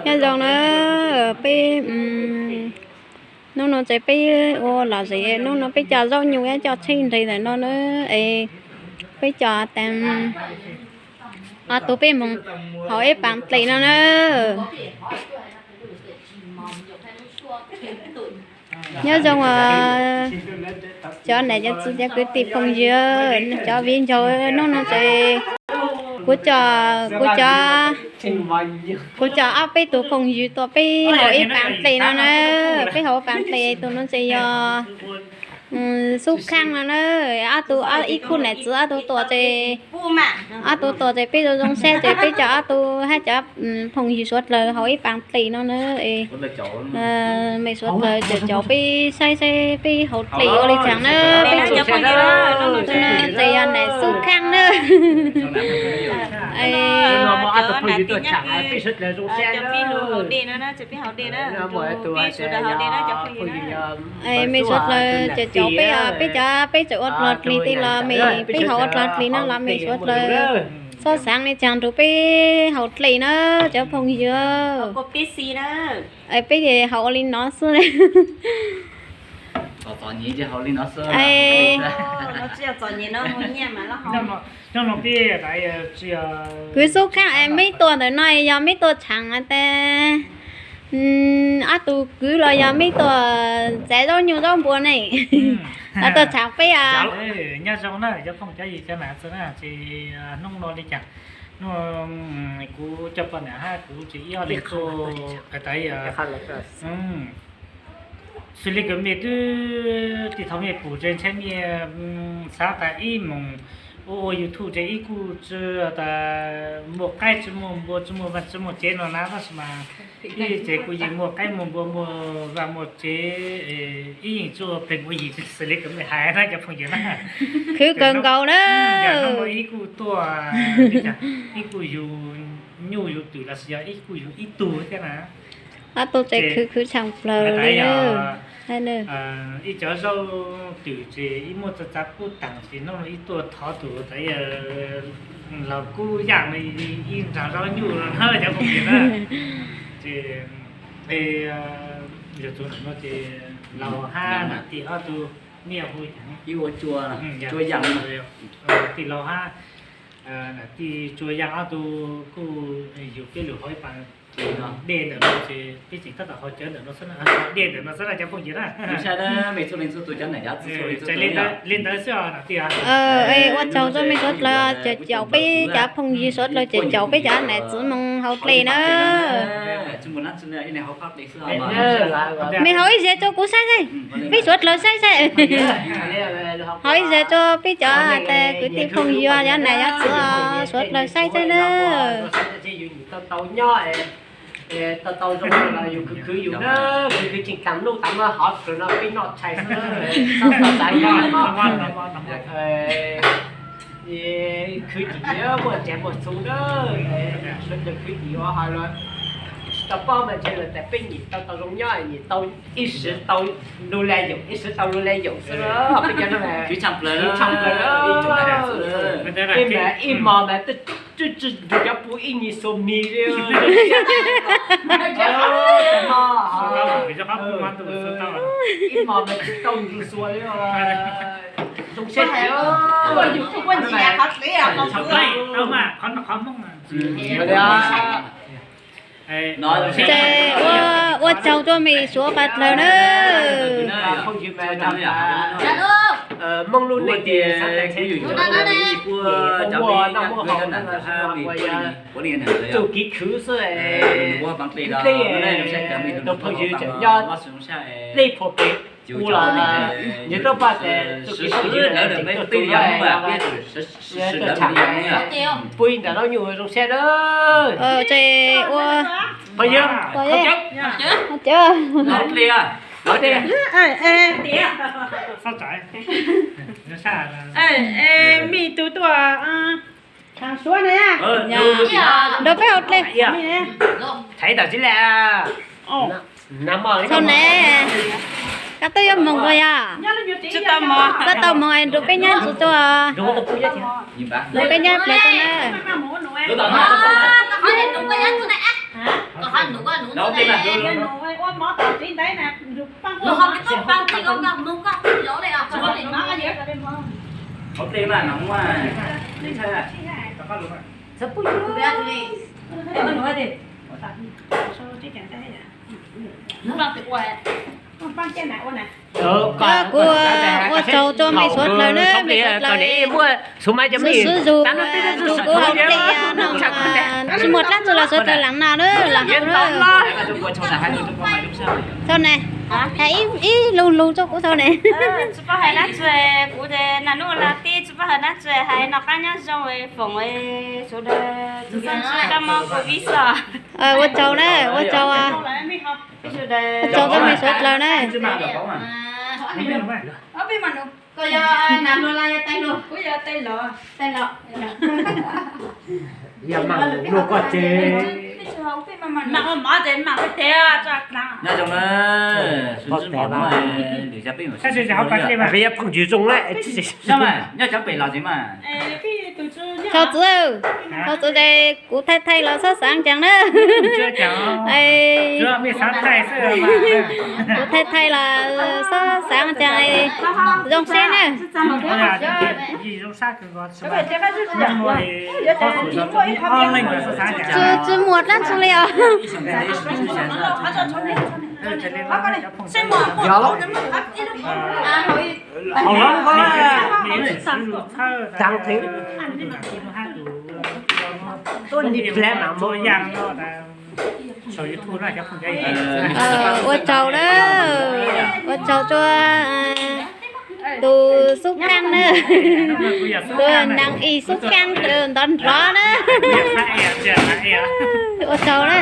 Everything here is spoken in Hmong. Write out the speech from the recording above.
Nyob zoo na, peb hnub no ces peb ua lom zem, hnub no peb cog zaub nyuj thiab cog tsheb nreg ntawm no na, es peb cog tas ob tug peb moog haus ib paas dlis no na. Nyob zoo cov nam cov txiv cov kwv tij phooj ywg, cov viv ncaus, hnub no ces kuv cov, kuv cov, kuv cov ob peb tug phooj ywg tuaj peb haus ib paas dlis no na. Peb haus paas dlis tus no ces yog Xub Khaaj no na, ob tug ib khub nam txiv ob tug tuaj ces, ob tug tuaj ces peb zoo zoo saib ces peb cov ob tug hab cov phooj ywg suav dlawg haus ib paas dlis no na. Mej suav dlawg caum caum peb saib saib peb haus dlis ua li caag na. Peb tus no ces yog nam Xub Khaaj na. Mej suav dlawg caum caum peb, peb cov, peb tseem ua dlog dlig tij los mej, peb haus ua dlog dlig no los mej suav dlawg txhob xaav li caag nrug peb haus dlis na cov phooj ywg. Peb haus ua li no xwb. Kwv Xub Khaaj es mej tuaj ntawm no yog mej tuaj tshaav tas, ob tug kwv los yog mej tuaj txav zaub nyuj zaub npua ne, los tuaj tshaav peb a? Nyob zoo na cov phooj cov ywg cov nam txiv na, ces hnub no li cas, hnub kuv coj poj niam hab kuv tsis ib ob leeg tuaj, xws li kws mej twb tij thaum mej pum ces ntshai mej xav tas ib moos ua ua YouTube ces ib kuj tsi tas muaj qaib tsi muaj npua tsi muaj vaaj tsi muaj tsev no na, tab sis mas ib ces kuj yeej muaj qaib muaj npua muaj vaaj muaj tsev, ib yeej tsuj pleeg ua yim xws li kws mej hais na cov phooj ywg na. Khwv kawg nkaus na. Hnub no ib kuj tuaj, ib kuj yug nyuj yug twm los sis yog ib kuj yug ib tug thiab na. Ob tug ces khwv khwv tshaav plawg li. Ib cov zaub twm ces ib muaj txav txav kub taag ces hnub no ib tuaj thov tus tas laug kub yaaj no ib nraag zaub nyuj no na cov phooj ywg na. Ces yog tus no ces laug hab nam tij ob tug mej hu ib ua cua, tij laug hab nam tij Tsua Yaaj ob tug kuj yug peb lug hauv ib paas dej ntawm no ces peb tseem tab tom haus cawv ntawm no xwb na, dej ntawm no xwb na cov phooj ywg na. Li ntawd xwb os nam tij. Ua tsaug rua mej suav dlawg ces caum peb cov phooj ywg suav dlawg ces caum peb cov nam txiv moog haus dlej na. Mej haus ib zag rua kuv saib saib, peb suav dlawg saib saib. Haus ib zag rua peb cov tas kwv tij phooj ywg cov nam cov txiv suav dlawg saib saib na. Tau tau zoo los yus khwv khwv yus na, khwv khwv tseem taag nuj taag maj hov kawg no peb noj tshais xwb. Khwv cim muaj tsev muaj txhu na, suav dlawg khwv cim ua hais los tsis tau paub mas ntshe lawv tas peb nyam tau tau zoo nyob, nyam tau ib sim tau lu le yaum, ib sim tau lu le yaum xwb. Peb cov no khwv tshaj plaws, peb mas ib hmo mas twb tsi nrug cov pub ib nyuag xuab mis li. Ib hmo mas tsis tau nrug xuas li. Zoo siab heev. Ces ua tsaug rua mej suav dlawg na. Moob lub neej ces ua noj muaj haus, txuj kev khwv xwb. Dlej, tus phooj ywg tseem nyob dlej phuam pem u los yog tub paj tes txuj kev phooj ywg tseem tuaj txug no, tuaj tsham pub ib nram zaub nyuj zoo siab na. Ces ua phooj ywg, mej tug tuaj nrug peb haus dlej. Txhob ne, koj twb yuav moog puas yog? Koj tau moog nrug peb nyob ntsis tuaj, nrug peb nyob pliag tuaj na. Ua mov tom txiv ntawd na, ua mov tom txiv ntawd na. Kuv ua tsaug rua mej suav dlawg na, mej suav dlawg xwb xwb zug, kuv hauv dlej no tsi muaj dlaab tsi los suav dlawg laam noj na, laam hauv na. Thaum ne, has ib lug lug rua kuv thaum ne. Tsi paub hais dlaab tsi, kuv ces naj nub la tij tsi paub hais dlaab tsi, hais noj qaab nyob zoo foom sawv dlawg txug kab mob covid xwb. Ua tsaug na, ua tsaug, ua tsaug rua mej suav dlawg na. Koj yog nas hluas los yog tais hluas? Kuv yog tais los. Tais los. Yog mam luag koj ces. Nyob zoo na, phooj ywg zoo na. Thaum txiv, thaum txiv ces kuv thaij thaij los xob xaav caag na. Kuv thaij thaij los xob xaav caag, zoo seb na. Tsi muaj dlaab tsi le os. Ua tsaug na, ua tsaug rua, tus xub kaab na, tus naag ib xub kaab tus ntov nrov na. Ua tsaug na.